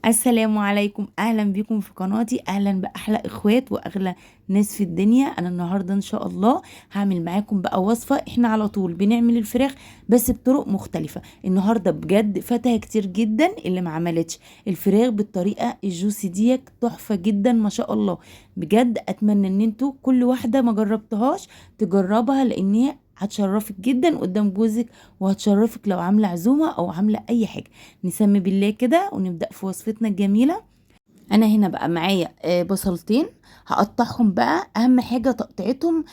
السلام عليكم، اهلا بكم في قناتي، اهلا باحلى اخوات واغلى ناس في الدنيا. انا النهارده ان شاء الله هعمل معاكم بقى وصفه. احنا على طول بنعمل الفراخ بس بطرق مختلفة. النهارده بجد فاتها كتير جدا اللي ما عملتش الفراخ بالطريقة الجوسي ديت، تحفة جدا ما شاء الله. بجد اتمنى ان انتوا كل واحدة ما جربتهاش تجربها، لان هي هتشرفك جدا قدام جوزك، وهتشرفك لو عامله عزومة او عامله اي حاجة. نسمي بالله كده ونبدا في وصفتنا الجميلة. انا هنا بقى معايا بصلتين هقطعهم بقى. اهم حاجة تقطيعتهم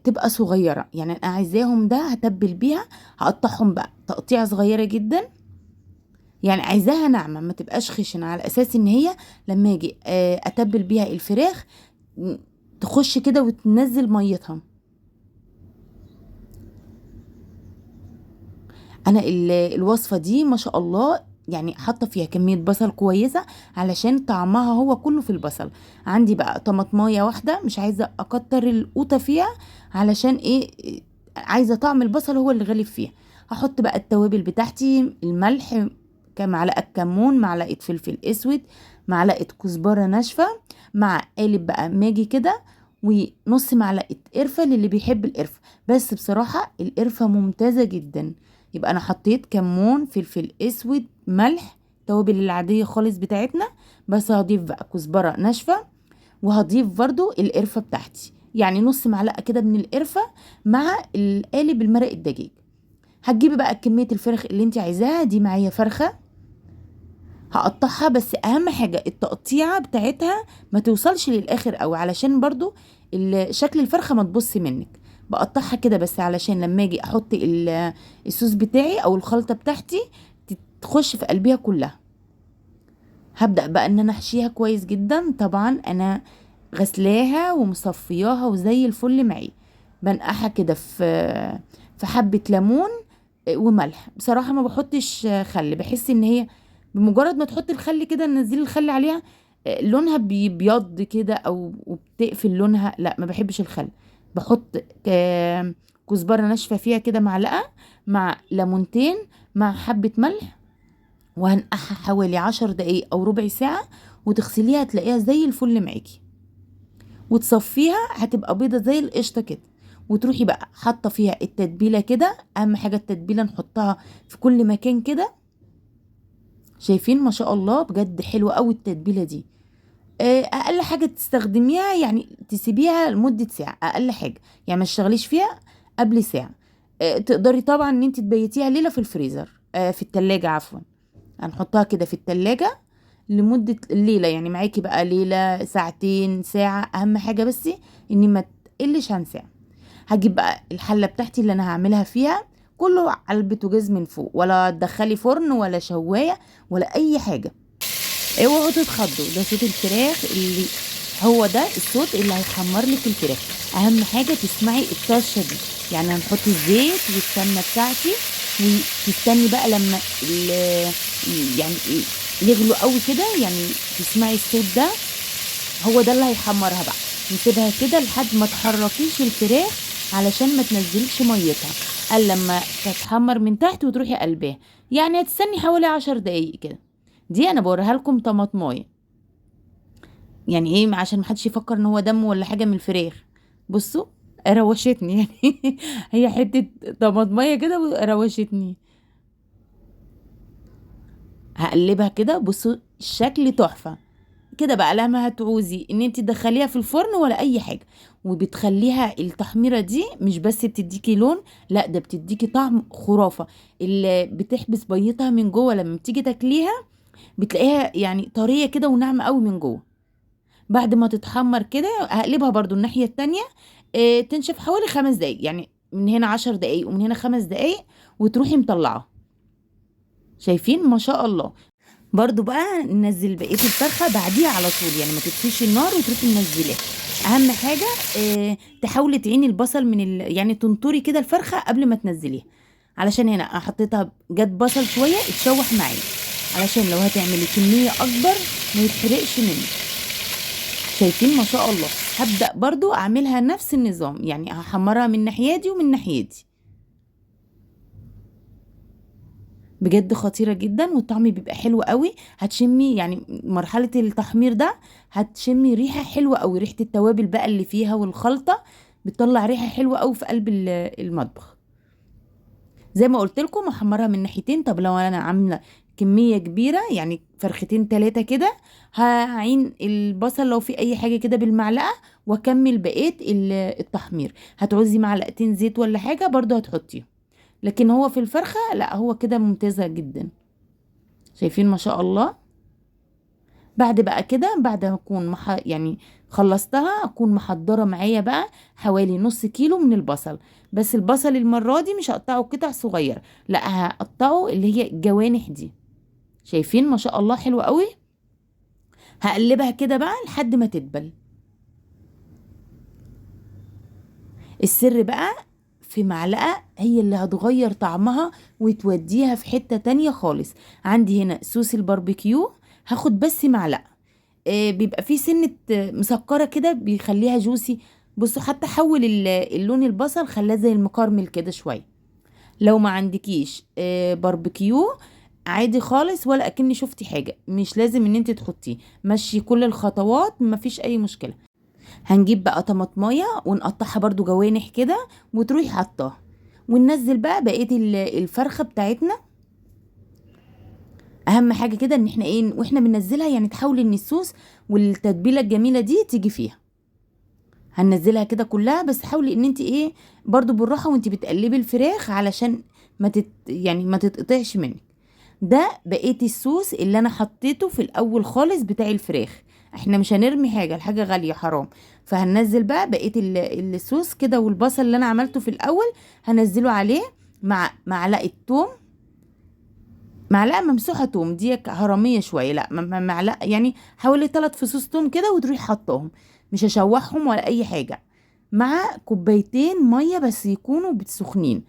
تبقى صغيرة، يعني انا عايزاهم ده هتبل بيها. هقطعهم بقى تقطيعه صغيرة جدا، يعني عايزاها ناعمة ما تبقاش خشنه، على اساس ان هي لما اجي اتبل بيها الفراخ تخش كده وتنزل ميتها. انا الوصفة دي ما شاء الله يعني حاطه فيها كمية بصل كويسة علشان طعمها هو كله في البصل. عندي بقى طماطمايه واحدة، مش عايزه اكتر القوطه فيها علشان ايه، عايزه طعم البصل هو اللي غالب فيها. هحط بقى التوابل بتاعتي، الملح، معلقه كمون، معلقه فلفل اسود، معلقه كزبره ناشفة، مع قالب بقى ماجي كده، ونص معلقه قرفه للي بيحب القرفه، بس بصراحة القرفه ممتازة جدا. يبقى انا حطيت كمون، فلفل اسود، ملح، توابل العادية خالص بتاعتنا، بس هضيف بقى كزبره ناشفة، وهضيف برضو القرفه بتاعتي، يعني نص معلقه كده من القرفه مع القالب المرق الدجاج. هتجيبي بقى كمية الفرخ اللي انت عايزاها. دي معايا فرخة هقطعها، بس اهم حاجة التقطيعه بتاعتها ما توصلش للاخر قوي، علشان برضو شكل الفرخه ما تبص منك. بقطعها كده بس علشان لما اجي احط الصوص بتاعي او الخلطة بتاعتي تخش في قلبيها كلها. هبدا بقى ان انا احشيها كويس جدا. طبعا انا غسلاها ومصفياها وزي الفل معي. بنقعها كده في حبه ليمون وملح. بصراحة ما بحطش خل، بحس ان هي بمجرد ما تحط الخل كده، نزيل الخل عليها لونها بيبيض كده او وبتقفل لونها. لا، ما بحبش الخل. بحط كزبره ناشفة فيها كده معلقه، مع ليمونتين، مع حبه ملح، وهنقعها حوالي 10 دقايق او ربع ساعة، وتغسليها تلاقيها زي الفل معاكي، وتصفيها هتبقى بيضة زي القشطه كده. وتروحي بقى حاطه فيها التتبيله كده. اهم حاجة التتبيله نحطها في كل مكان كده. شايفين ما شاء الله بجد حلوة قوي التتبيله دي. اقل حاجة تستخدميها يعني تسيبيها لمدة ساعة، اقل حاجة، يعني ما تشتغليش فيها قبل ساعة. تقدري طبعا ان انت تبيتيها ليلة في الفريزر، في التلاجة عفوا. هنحطها كده في التلاجة لمدة الليلة، يعني معاكي بقى ليلة، ساعتين، ساعة، اهم حاجة بس ان ما تقلش عن ساعة. هجيب بقى الحلة بتاعتي اللي انا هعملها فيها، كله على البوتاجاز من فوق، ولا تدخلي فرن ولا شوايه ولا اي حاجة. اوعوا تتخضوا، ده صوت الفراخ اللي هو ده الصوت اللي هيحمر لك الفراخ. اهم حاجة تسمعي الطشه دي، يعني هنحط الزيت والسمنه بتاعتي، وتستني بقى لما يعني يغلوا قوي كده، يعني تسمعي الصوت ده، هو ده اللي هيحمرها بقى. نسيبها كده لحد ما تحركيش الفراخ علشان ما تنزلش ميتها، قال لما تتحمر من تحت وتروحي قلباها، يعني هتستني حوالي 10 دقايق كده. دي انا بوريها لكم طماطمايه، يعني ايه، عشان ما حدش يفكر ان هو دم ولا حاجة من الفراخ. بصوا روشتني يعني هي حتة طماطمايه كده وروشتني. هقلبها كده، بصوا الشكل تحفة كده بقى. لا ما هتعوزي ان انت تدخليها في الفرن ولا اي حاجة، وبتخليها التحميره دي مش بس بتديكي لون، لا ده بتديكي طعم خرافه، اللي بتحبس بيتها من جوه. لما بتيجي تاكليها بتلاقيها يعني طرية كده وناعمه قوي من جوه. بعد ما تتحمر كده هقلبها برضو الناحية التانية، تنشف حوالي 5 دقايق، يعني من هنا 10 دقايق ومن هنا 5 دقايق، وتروحي مطلعه. شايفين ما شاء الله. برضو بقى ننزل بقية الفرخه بعديها على طول، يعني ما تطفيش النار وتروحي منزلاها. اهم حاجة تحاولي تعيني البصل من يعني تنطري كده الفرخه قبل ما تنزليها، علشان هنا انا حطيتها جت بصل شوية اتشوح معايا، علشان لو هتعملي كمية اكبر ما يتحرقش منك. شايفين ما شاء الله. هبدا برضو اعملها نفس النظام، يعني هحمرها من ناحية دي ومن ناحية دي. بجد خطيرة جدا، والطعم بيبقى حلو قوي. هتشمي يعني مرحلة التحمير ده هتشمي ريحه حلوة قوي، ريحه التوابل بقى اللي فيها والخلطه بتطلع ريحه حلوة قوي في قلب المطبخ. زي ما قلت لكم احمرها من ناحيتين. طب لو انا عامله كمية كبيرة يعني فرختين 3 كده، هعين البصل لو في اي حاجة كده بالمعلقه واكمل بقية التحمير. هتعوزي معلقتين زيت ولا حاجة برضو هتحطيهم، لكن هو في الفرخه لا، هو كده ممتازة جدا. شايفين ما شاء الله. بعد بقى كده، بعد ما اكون يعني خلصتها، اكون محضرة معايا بقى حوالي نص كيلو من البصل. بس البصل المرة دي مش هقطعه قطع صغيرة، لا هقطعه اللي هي الجوانح دي. شايفين ما شاء الله حلو قوي. هقلبها كده بقى لحد ما تدبل. السر بقى في معلقه هي اللي هتغير طعمها وتوديها في حتة تانية خالص. عندي هنا صوص الباربيكيو، هاخد بس معلقه، بيبقى فيه سنة مسكره كده بيخليها juicy. بصوا حتى حول اللون البصل خلاه زي المكرمل كده شوية. لو ما عندكيش باربيكيو عادي خالص، ولا اكني شفتي حاجة، مش لازم ان انت تحطيه، مشي كل الخطوات مفيش اي مشكلة. هنجيب بقى طماطمايه ونقطعها برضو جوانح كده وتروحي حطاها، وننزل بقى بقية الفرخه بتاعتنا. اهم حاجة كده ان احنا ايه واحنا بننزلها، يعني تحاولي ان الصوص والتتبيله الجميلة دي تيجي فيها. هننزلها كده كلها، بس حاولي ان انت ايه برضو بالراحة وانت بتقلبي الفراخ علشان ما تتقطعش منك. ده بقية الصوص اللي انا حطيته في الاول خالص بتاع الفراخ، احنا مش هنرمي حاجة، الحاجة غالية حرام. فهننزل بقى بقية الصوص كده، والبصل اللي انا عملته في الاول هنزله عليه مع معلقه توم، معلقه ممسوحة توم، دي هرميه شوية، لا معلقه يعني حوالي 3 فصوص توم كده، وتروحي حطاهم، مش هشوحهم ولا اي حاجة، مع كوبايتين مية بس يكونوا سخنين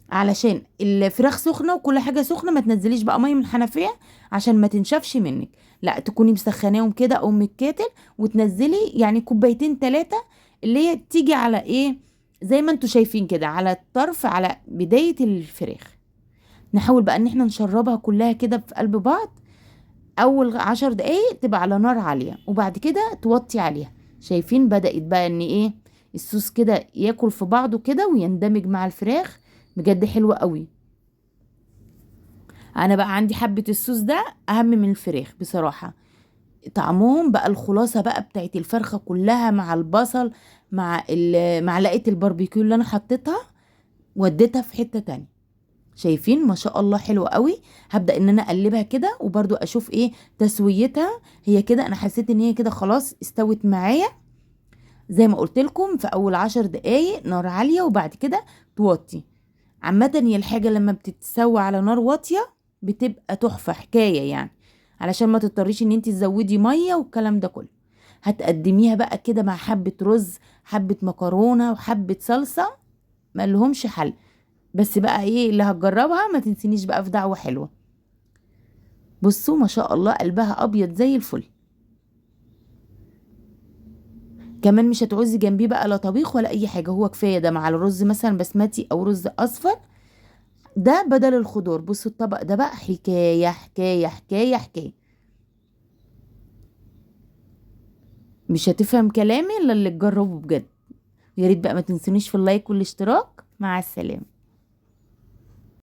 علشان الفراخ سخنة وكل حاجة سخنة. ما تنزليش بقى مية من الحنفية عشان ما تنشفش منك، لا تكوني مسخناهم كده او من الكاتل، وتنزلي يعني كوبايتين 3 اللي هي تيجي على ايه زي ما انتوا شايفين كده على الطرف، على بداية الفراخ. نحاول بقى ان احنا نشربها كلها كده في قلب بعض. اول 10 دقايق تبقى على نار عالية، وبعد كده توطي عليها. شايفين بدأت بقى ان ايه الصوص كده ياكل في بعضه كده ويندمج مع الفراخ، بجد حلوة قوي. انا بقى عندي حبة الصوص ده اهم من الفراخ بصراحة، طعمهم بقى الخلاصة بقى بتاعت الفرخة كلها مع البصل مع معلقة الباربيكيو اللي انا حطيتها، وديتها في حتة تانية. شايفين ما شاء الله حلوة قوي. هبدأ ان انا اقلبها كده وبرضو اشوف ايه تسويتها. هي كده انا حسيت ان هي كده خلاص استوت معايا. زي ما قلت لكم في اول 10 دقايق نار عالية وبعد كده توطي. عامة هي الحاجة لما بتتسوى على نار واطية بتبقى تحفة حكاية يعني، علشان ما تضطريش ان انت تزودي مية والكلام ده كله. هتقدميها بقى كده مع حبة رز، حبة مكرونة، وحبة صلصة، ما لهمش حل. بس بقى ايه اللي هتجربها ما تنسينيش بقى في دعوة حلوة. بصوا ما شاء الله قلبها ابيض زي الفل. كمان مش هتعوزي جنبيه بقى لا طبيخ ولا اي حاجة، هو كفاية ده مع الرز مثلا بسمتي او رز اصفر، ده بدل الخضار. بصوا الطبق ده بقى حكاية حكاية حكاية حكاية، مش هتفهم كلامي الا اللي تجربه بجد. يا ريت بقى ما تنسونيش في اللايك والاشتراك. مع السلامة.